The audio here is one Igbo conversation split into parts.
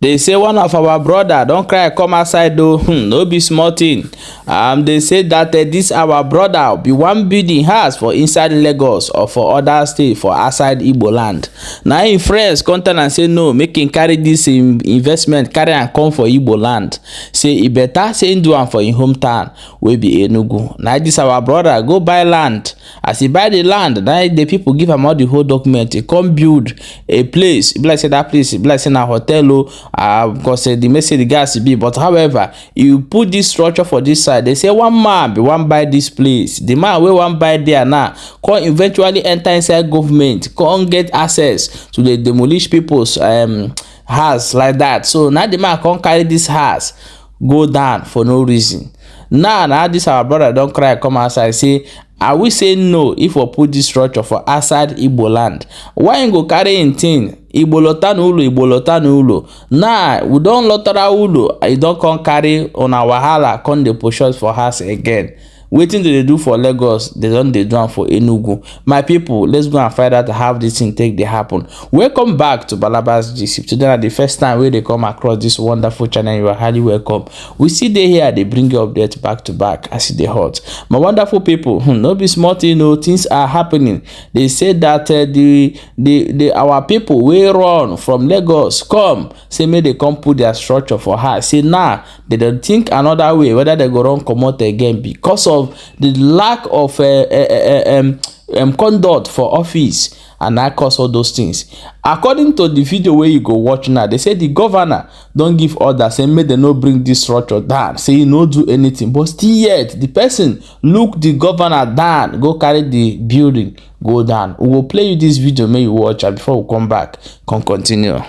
They say one of our brother don cry come outside o, no be small thing. They say that this our brother be one building house for inside Lagos or for other state for outside Igbo land. Na im friends come tell am say no, make him carry this investment, carry am come for Igbo land. Say e better say him do am for him hometown wey be Enugu. Na this our brother go buy land. As he buy the land, na the people give am all the whole document. He come build a place. E be like say that place, e be like say na hotel o, because the message the gas be. But however, you put this structure for this side. They say one man be wan buy this place. The man wey wan buy there now come eventually enter inside government, come get access to the demolish people's house like that. So now the man come carry this house go down for no reason. Now this our brother don cry come outside say, I will say no if we put this structure for outside Igbo land. Why him go carry him thing? Igbo lota n'ulo, Igbo lota n'ulo. Now we don lotara ulo, e don come carry on our wahala come dey push us for house again. Wetin they do for Lagos, they don dey do am for Enugu. My people, let's go and find out how this thing take dey happen. Welcome back to Balabas Gist. Today na the first time wey they come across this wonderful channel, you are highly welcome. We see they here, they bring you updates back to back as e dey hot. My wonderful people, no be small thing, no, things are happening. They say that the our people wey run from Lagos come say make they come put their structure for her. Say now they don't think another way whether they go run comot again because of the lack of conduct for office, and that cause all those things. According to the video where you go watch now, they say the governor don't give order, say make they no bring this structure down, say he no do anything, but still yet the person look the governor down, go carry the building go down. We will play you this video, may you watch, and before we come back, can continue.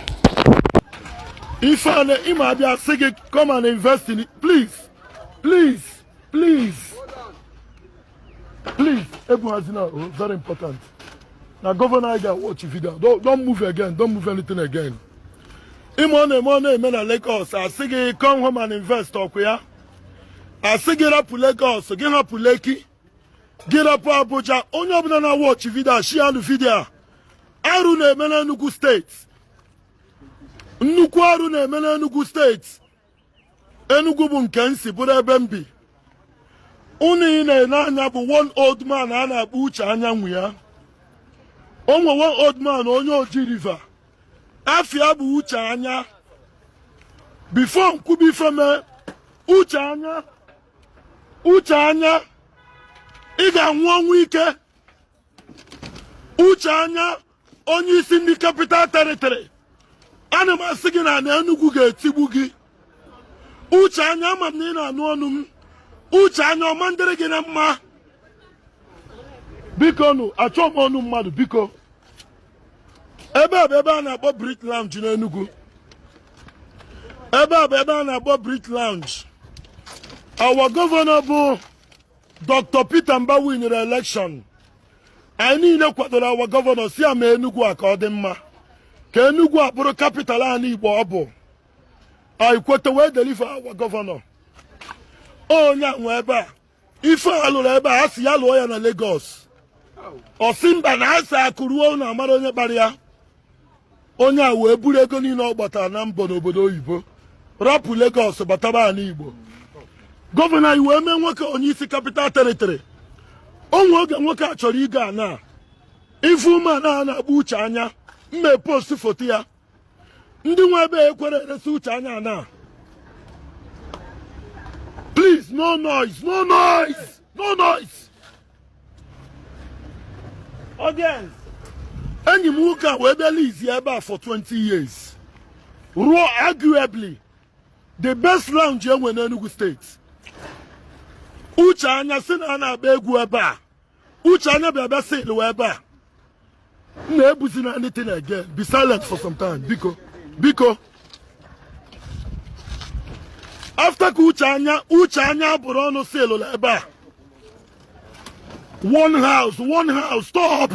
If I come and invest in it, please, please, please, please. Ebuhazina, very important. Now, governor, I got watch video. Don't move again. Don't move anything again. Imone, men Lagos. I say, come home and invest. Okay, I say, get up to Lagos. Get up to Lekki. Get up to Abuja. Only ọbụla na watch video. Share the video. Arụ na-eme na Enugu State. Nnukwu arụ na-eme na Enugu State. Enugu bụ nke nsi bụrụ ebe m bi. Unu ị na-ene anya bụ one old man a na-akpọ Uche Anyanwụ ya. O nwe one old man onye Oji River. Afia bụ Uche Anya. Before nkwubi ife mee, Uche Anya, Uche Anya, ị ga-anwụ ọnwụ ike. Uche Anya, onye isi ndị Capital Territory. Ana m asị gị na Enugu ga-etigbu gị. Uche Anya, ama m na ị na-anụ ọnụ m. Uche Anya, ọma ndịrị gị na mma. Biko nụ, achọ m ọnụ mmadụ, biko. Ebe a bụ ebe a na-akpọ Brit Lounge n'Enugu. Ebe a bụ ebe a na-akpọ Brit Lounge. Our governor bụ Dr. Peter Mbah winere election. Anyị niile kwadoro our governor si ama Enugu a ka ọ dị mma. Ka Enugu a bụrụ capital anyị Igbo ọ bụ. Anyị kweta wee deliver our governor. Onye a nwe ebe a. Ife a lụrụ ebe a, a sị ya lụọ ya na Lagos. Ọ sị mba na asị akụ ruo na amara onye kpara ya. Onye a wee buru ego niile ọ gbatara na mbọ n'obodo oyibo. Rapụ Lagos bataba ala Igbo. Gọvanọ anyị wee mee nwoke onye isi Capital Territory. O nwe oge nwoke a chọrọ ịga ana. Ife ume a na-akpọ Uche Anya, mme post foto ya. Ndị nwe ebe ekwere eresi Uche Anya ana. Please, no noise, no noise, no noise. Audience. Enyi m nwoke a wee bịa lease ebe a for 20 years. Ruo arguably the best lounge enwe n'Enugu State. Uche Anya sị na a na-agba egwu ebe a. Uche Anya bịa bịa sị lụwa ebe a. M na-ebuzi na anything again. Be silent for some time. Biko. Biko. After ka Uche Anya bụrụ ọnụ sị lụrụ ebe a. One house, stop!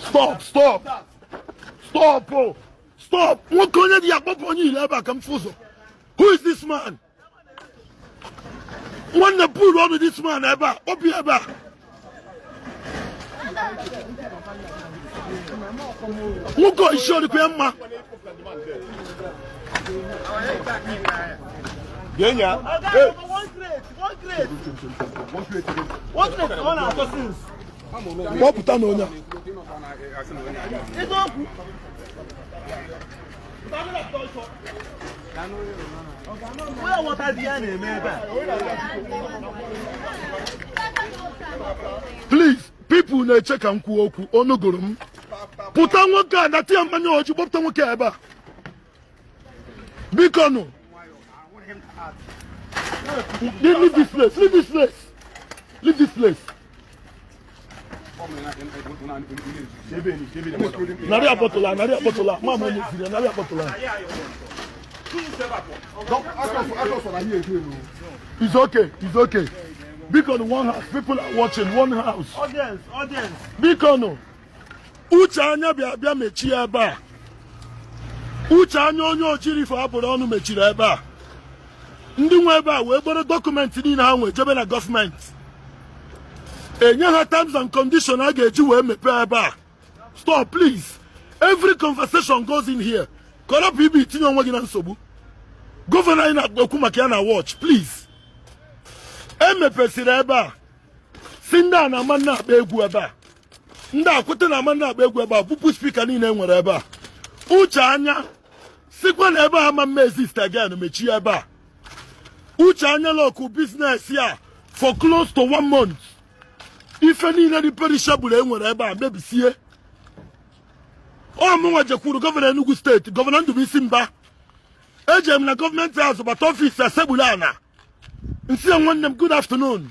Stop, stop, stop, stop. Nwoke onye dị ya kpọpụ onye ile ebe a ka m fụ ụzọ. Who is this man? Nwanne, pull ọnụ this man ebe a, obi ebe a. Nwoke a, isi ọdịkwa ya mma. Kpọpụta na onye a. Please, people na-eche ka m kwuo okwu, ọnụ gụrụ m. Pụta nwoke a, nata ya mmanya ọjị, kpọpụta nwoke a ebe a. Biko nụ. Leave this place, leave this place. Leave this place. Narị akpọtụla, narị akpọtụla, nwa m onye siri, narị akpọtụla. It's okay, it's okay. Biko nụ, one house, people are watching, one house. Audience, audience. Biko nụ, Uche Anya bịa bịa mechie ebe a. Uche Anya onye ojiri ife abụrụ ọnụ mechiri ebe a. Ndị nwe ebe a wee gboro document niile ha nwe jebe na gọọmenti. Enye ha terms and conditions a ga-eji wee mepee ebe a. Stop, please. Every conversation goes in here. Kọrọpụ ibe itinye onwe gị na nsogbu. Gọvanọ anyị na-ekwu maka ya na watch, please. Emepesịrị ebe a. Si ndị a na-ama nna akpa egwu ebe a. Ndị a kwete na ama nna akpa egwu ebe a, bupụ speaker niile e nwere ebe a. Uche Anya sikwa na ebe a ama mma exist again, mechie ebe a. Uche Anya lọkụ business ya for close to 1 month. Ife niile dị perishable e nwere ebe a mebisie. Ọ mụnwa jekwuru gọvanọ Enugu steeti, gọvanọ Ndubuisi Mba. Eje m na gọọmenti azụ bata ọfisi asegbulu ana. Nsi ya, nwanne m, good afternoon.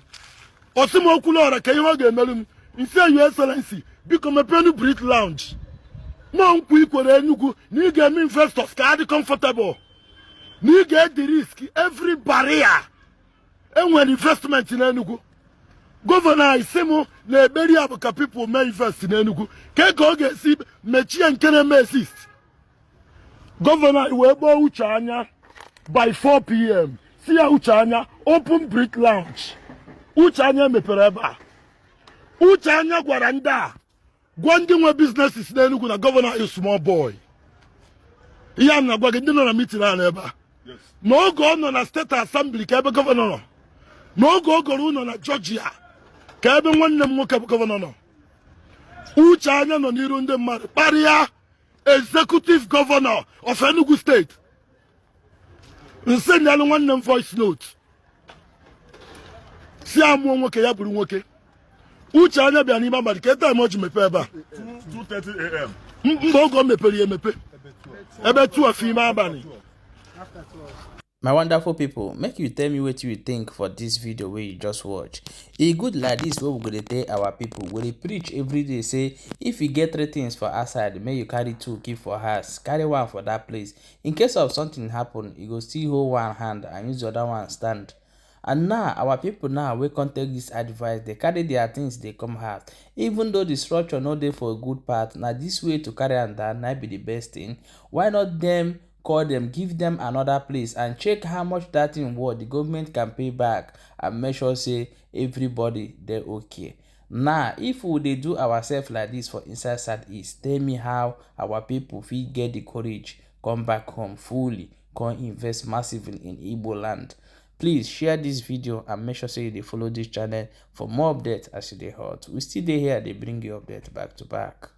Ọsị m okwulu ọra ka ihe ọ ga-emerụ m. Nsi ya, Your Excellency, biko mepenu Brit Lounge. Mọ nkwu ikwere Enugu na ị ga-eme investors ka adị comfortable. Na ị ga-edi risk every barrier. Enwere investment n'Enugu. Gọvanọ anyị sị m na ekperi ya bụ ka people mee invest n'Enugu. Ka ka ọ ga-esi mechie nke na-eme exist. Gọvanọ anyị wee gbaa Uche Anya by 4 p.m. Si ya, Uche Anya, open Brit Lounge. Uche Anya mepere ebe a. Uche Anya gwara ndị a, gwa ndị nwe businesses n'Enugu na gọvanọ anyị small boy. Ihe a na-agwa gị, ndị nọ na meeting a n'ebe a. N'oge ọ nọ na steeti assembly ka ebe gọvanọ nọ. N'oge ọ gọrọ ụlọ na Georgia ka ebe nwanne m nwoke bụ gọvanọ nọ. Uche Anya nọ n'iru ndị mmadụ kparịa executive governor of Enugu State. Nsị nyalụ nwanne m voice note. Si amụọ nwoke ya bụrụ nwoke. Uche Anya bịa n'ime abalị ka time o ji mepee ebe a. 2:30 a.m. Mgbe oge o mepere ya emepe. Ebe 12 ime abalị. My wonderful people, make you tell me what you think for this video wey you just watch. E good like this wey we go dey tell our people, we dey preach every day say if you get 3 things for outside, make you carry 2 keep for house, carry 1 for that place. In case of something happen, you go still hold one hand and use the other one stand. And now our people now wey come take this advice, they carry their things, they come house. Even though the structure no dey for a good part, na this way to carry am down na be the best thing. Why not them call them, give them another place and check how much that thing worth the government can pay back and make sure say everybody they okay. Now if we dey do ourselves like this for inside Southeast, tell me how our people fit get the courage come back home fully, come invest massively in Igbo land. Please share this video and make sure say you dey follow this channel for more updates as you dey hot. We still dey here, they bring you updates back to back.